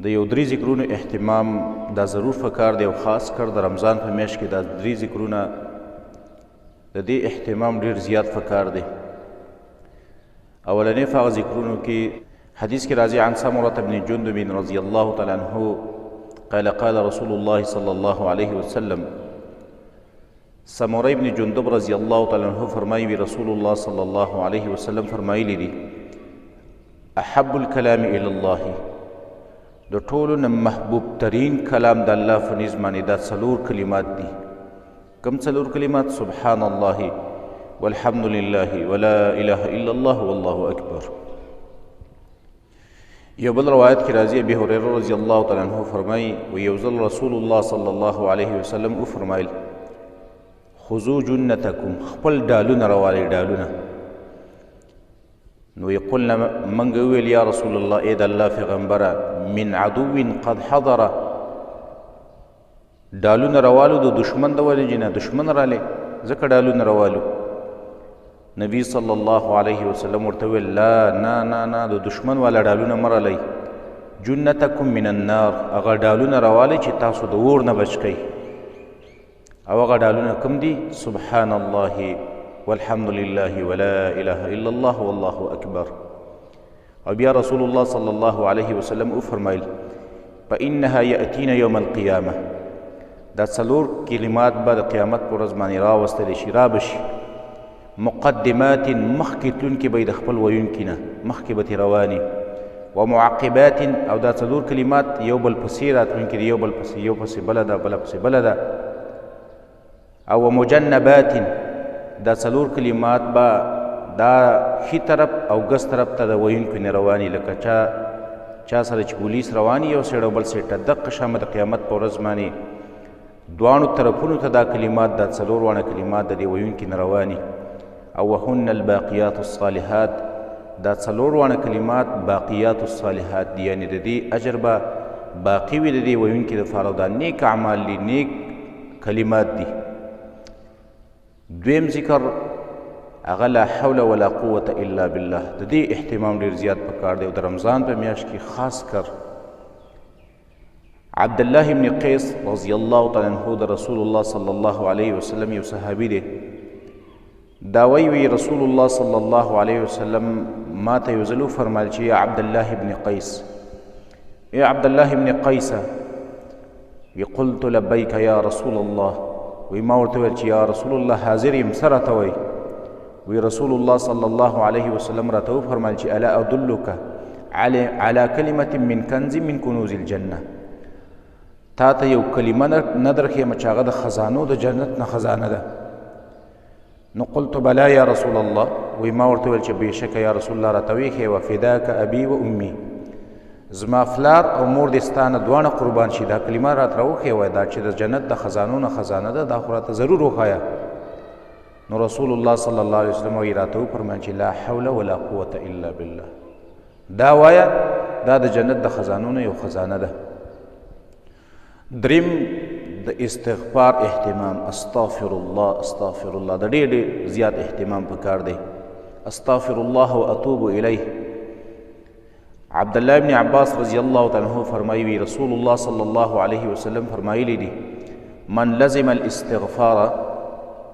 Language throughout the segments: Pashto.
د یو درې ذکرونو اهتمام دا ضرور فکار دی، او خاص کر د رمضان په میاشت کې دا درې ذکرونه د دې اهتمام ډیر زیات فکار دی. اولنې په هغه ذکرونو کې حدیث کې راځي عن سمرة بن جندب رضی الله تعالی عنه قال قال رسول الله صلی الله علیه وسلم. سمره ابن جندب رضی الله تعالی عنه فرمایي وی رسول الله صلی الله علیه وسلم فرمایلی دي احب الكلام الى الله، د ټولو نه محبوب ترین کلام د الله په نزد باندې دا څلور کلمات دي. کوم څلور کلمات؟ سبحان الله والحمد لله ولا اله الا الله والله اکبر. یو بل روایت کې راځي ابي هريره رضی الله تعالی عنه فرمایي و یو ځل رسول الله صلی الله علیه وسلم وفرمایل خذو جنتکم، خپل ډالونه راوالئ ډالونه. نو قلنا منګ ویل یا رسول الله ای د الله پیغمبره من عدو قد حضر، ډالونه راوالو د دشمن د وجې نه، دشمن رالی ځکه ډالونه راوالو. نبی صلی الله علیه وسلم ورته ویل لا نه نه نه، د دشمن والا ډالونه مه رالئ، جنتکم من النار، هغه ډالونه راوالئ چې تاسو د اور نه بچ کئ. او هغه ډالونه کوم دي؟ سبحان الله والحمد لله ولا اله الا الله والله اکبر. او بیا رسول الله صلی الله علیه وسلم وفرمایل فانها یاتین یوم القیامه، دا څلور کلمات به د قیامت پر ورځ باندې راوستل شي، را به شي مقدمات، مخکې تلونکي به یې د خپل ویونکي نه مخکې به ترې رواني، ومعقبات، او دا څلور کلمات یو بل پسې راتلونکي دي، یو بل پسې، یو پسې بله ده، بله پسې بله ده. او مجنبات، دا څلور کلمات به دا ښي طرف او ګس طرف ته د ویونکو نه رواني، لکه چا سره چې پولیس رواني یو سیډ او بل سیډ ته، دقه شان به د قیامت په ورځ باندې دواړو طرفونو ته دا کلمات، دا څلور واړه کلمات د دې ویونکي نه رواني. او وهن الباقیات الصالحات، دا څلور واړه کلمات باقیات الصالحات دي، یعنې د دې اجر به باقي وي د دې ویونکي دپاره، او دا نیک اعمال دي، نیک کلمات دي. دویم ذکر هغه لا حول ولا قوة الا بالله، د دې اهتمام ډېر زیات پکار دی. او د رمضان په میاشت کې خاص کر عبد الله بن قیس رضی الله تعالی عنه د رسول الله صلی الله علیه وسلم یو صحابي دی، دا وایي وی رسول الله صلی الله علیه وسلم ما ته یو ځل وفرمایل چې یا عبد الله بن قیس، ای عبد الله بن قیس، وی قلت لبیک یا رسول الله، وی ما ورته ویل چې یا رسول الله حاضر یم، څه راته وایي؟ وی رسول الله صلی الله علیه وسلم راته وفرمایل چې الا ادلک على کلمة من کنز من کنوز الجنة، تا ته یو کلمه نه درښیم چې هغه د خزانو د جنت نه خزانه ده. نو قلت بلا یا رسول الله، وی ما ورته ویل چې بېشکه یا رسول الله راته ویښی وفداک ابي و امي، زما فلار او مور دې ستا نه دواړه قربان شي، دا کلمه راته راوښیه، وایه دا چې د جنت د خزانو نه خزانه ده دا خو راته ضرور وښایه. نو رسول الله صلی الله علیه وسلم وایي راته وفرمایل چې لا حول ولا قوة الا بالله، دا وایه دا د جنت د خزانو نه یو خزانه ده. دریم د استغفار اهتمام، استغفر الله استغفر الله، د ډېر ډېر زیات اهتمام پکار دی. استغفر الله واتوب الیه. عبد الله بن عباس رضی الله تعالی عنه فرمایي وی رسول الله صلی الله علیه وسلم فرمایلی دي من لزم الاستغفار،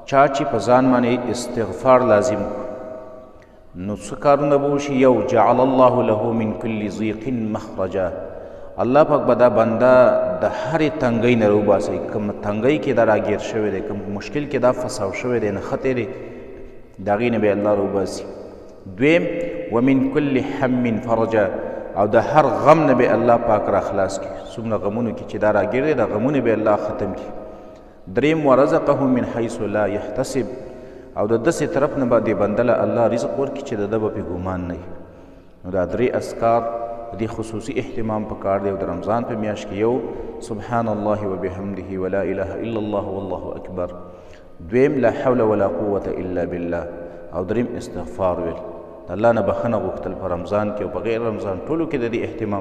چا چې په ځان باندې استغفار لازم نو څه کارونه به وشي؟ یو جعل الله له من کل ضیق مخرجا، الله پاک به دا بنده د هرې تنګۍ نه راوباسي، کوم تنګۍ کې دا راګیر شوی دی، کوم مشکل کې دا فساو شوی دی، نښتی دی، د هغې نه به الله راوباسي. دویم ومن کل هم فرجا، او د هر غم نه به الله پاک را خلاص کړي، څومره غمونو کې چې دا راګیر دی دا غمونه به الله ختم کړي. دریم ورزقه من حیث لا یحتسب، او د داسې طرف نه به دې بنده له الله رزق ورکړي چې د ده به پرې ګمان نه وي. نو دا درې اذکار د دې خصوصي اهتمام پکار دی. او د رمضان په میاشت کې یو سبحان الله وبحمده ولا اله الا الله والله اکبر، دویم لا حول ولا قوة الا بالله، او دریم استغفار ویل، د الله نه بخښنه غوښتل په رمضان کې او په غیر رمضان ټولو کې د دې اهتمام